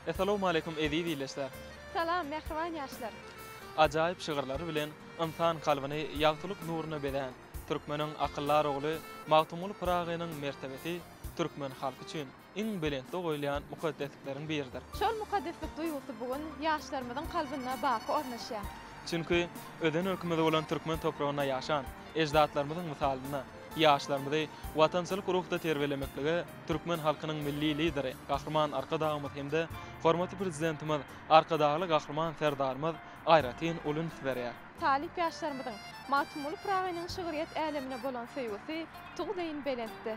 Essalawmaleýkum eziz ildeşler! Salam mähriban ýaşlar! Ajaýyp şygyrlary bilen ynsan kalbyny ýagtylyk nuruna bezän türkmeniň akyldar ogly Magtymguly Pyragynyň mertebesi türkmen halky üçin iň belentde goýulýan mukaddeslikleriň biridir. Şol mukaddeslik duýgusy bu gün ýaşlarymyzyň kalbynda baky ornaşýar. Çünki özen ülkümiz bolan türkmen topragynda ýaşan eždatlarymyzyň mysalynda ýaşlarymyzy watançylyk ruhda terbiýelemeklige türkmen halkynyň Milli Lideri Gahryman Arkadagymyz hem-de hormatly Prezidentimiz Arkadagly Gahryman Serdarymyz aýratyn uly üns berýär. Talyp ýaşlarymyzyň Magtymguly Pyragynyň şygryýet älemine bolan söýgüsi tug deýin belentdi.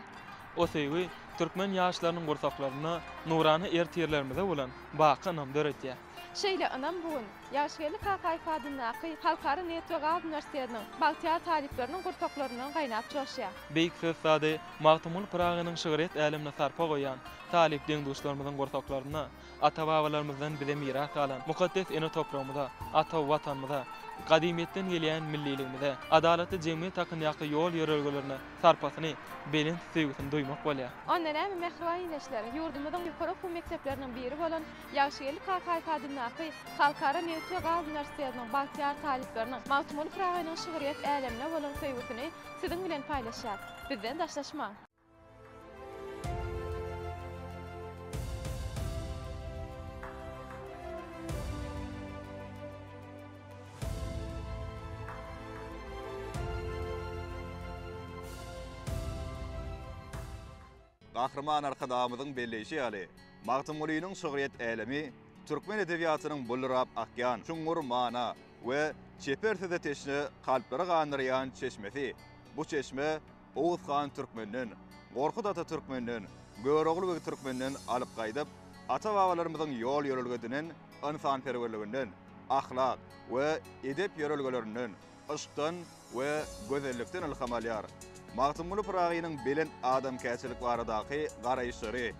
O söýgi türkmen ýaşlarynyň gursaklarynda nurana ertirlerimize bolan baky ynam döredýär. Şeýle ynam bu gün Ýagşygeldi Kakaýew adyndaky Halkara nebit we gaz uniwersitetiniň bagtyýar talyplarynyň gursaklaryndan gaýnap joşýar. Beýik söz ussady Magtymguly Pyragynyň şygryýet älemine sarpa goýýan talyp deň-duşlarymyzyň gursaklarynda ata-babalarymyzdan bize miras galan mukaddes ene topragymyza, ata Watanymyza, gadymyýetden gelýän milliligimize, adalatly jemgyýet hakyndaky ýol-ýörelgelerine sarpasyny, belent söýgüsini duýmak bolýar. Onda näme, mähriban ildeşler, ýurdumyzyň ýokary okuw mekdepleriniň biri bolan Ýagşygeldi Kakaýew adyndaky Halkara nebit we gaz uniwersitetiniň bagtyýar talyplarynyň Magtymguly Pyragynyň şygryýet älemine bolan söýgüsini siziň bilen paýlaşýar. Bizden daşlaşmaň! Gahryman Arkadagymyzyň belleýşi ýaly, Magtymgulynyň şygryýet älemi türkmen edebiýatynyň buldurap akýan, çuňňur mana we çeper söze teşne kalplary gandyrýan çeşmesi. Bu çeşme Oguz han Türkmenden, Gorkut ata Türkmenden, Görogly beg Türkmenden alyp gaýdyp, ata-babalarymyzyň ýol-ýörelge edinen ynsanperwerliginden, ahlak we edep ýörelgelerinden, yşkdan we gözellikden ylham alýar. Magtymguly Pyragynyň belent adamkärçilik baradaky garaýyşlary,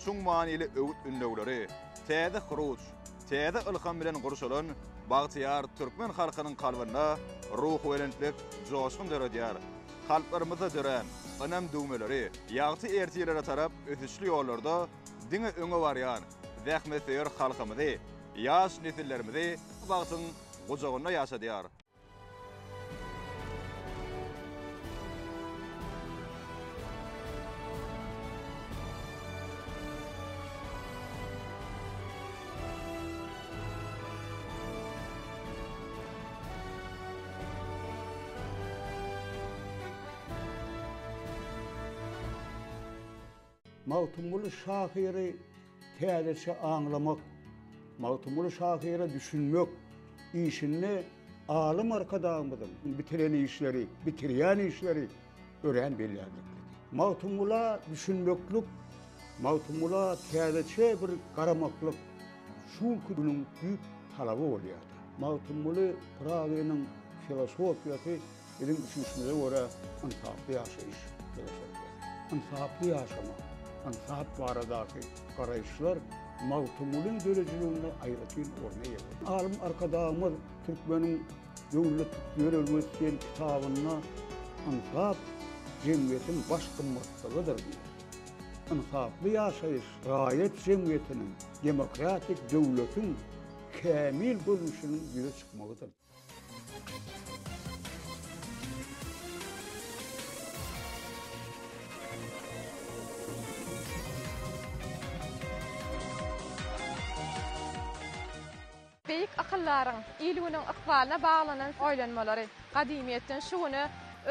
çuň manyly öwüt-ündewleri täze hyruç, täze ylham bilen gurşalan bagtyýar türkmen halkynyň kalbynda ruhubelentlik, joşgun döredýär. Kalplarymyzda dörän ynam düwmeleri ýagty ertirlere tarap ösüşli ýollarda diňe öňe barýan zähmetsöýer halkymyzy, ýaş nesillerimizi bagtyň gujagynda ýaşadýar. Magtymguly şahyry täzeçe aňlamak, Magtymguly şahyra düşünmek işinde alym Arkadagymyzyň bitiren işleri, bitirýän işleri örän bellärliklidi. Magtymgula düşünmeklik, Magtymgula täzeçe bir garamaklyk şu günki günüň düýp talaby bolýardy. Magtymguly Pyragynyň filosofiýasy biziň düşünişimize görä ynsaply ýaşaýyş filosofiýasy. Ynsaply ýaşamak, ynsap baradaky garaýyşlar Magtymgulyň döredijiliginde aýratyn orna eýe bolýar. Alym Arkadagymyz Türkmeniň döwlet ýörelgesi diýen kitabynda ynsap jemgyýetiň baş gymmatlygydyr diýýär. Ynsaply ýaşaýyş raýat jemgyýetiniň, demokratik döwletiň kämil görnüşiniň ýüze çykmagydyr. Beýik akyldaryň il-günüň ykbalyna baglanan oýlanmalary gadymyýetden şu güne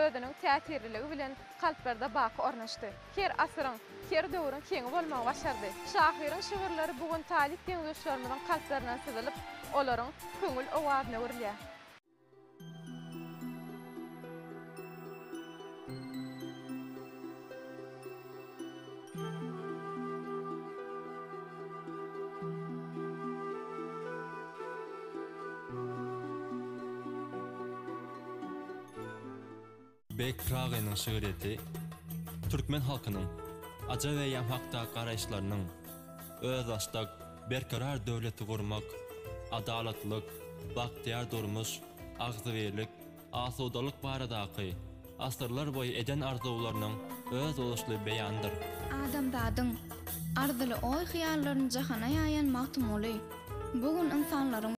özüniň täsirliligi bilen kalplarda baky ornaşdy. Her asyryň, her döwrüň heňi bolmagy başardy. Şahyryň şygyrlary bu gün talyp deň-duşlarymyzyň kalplaryndan syzylyp, olaryň köňül owazyna öwrülýär. Beýik Pyragynyň şygryýeti türkmen halkynyň ajap eýýam hakdaky garaýyşlarynyň, özbaşdak, berkarar döwleti gurmak, adalatlylyk, bagtyýar durmuş, agzybirlik, asudalyk baradaky asyrlar boýy eden arzuwlarynyň özboluşly beýanydyr. Adamzadyň. Arzyly oý-hyýallaryny jahana ýaýan Magtymguly, bu gün ynsanlaryň.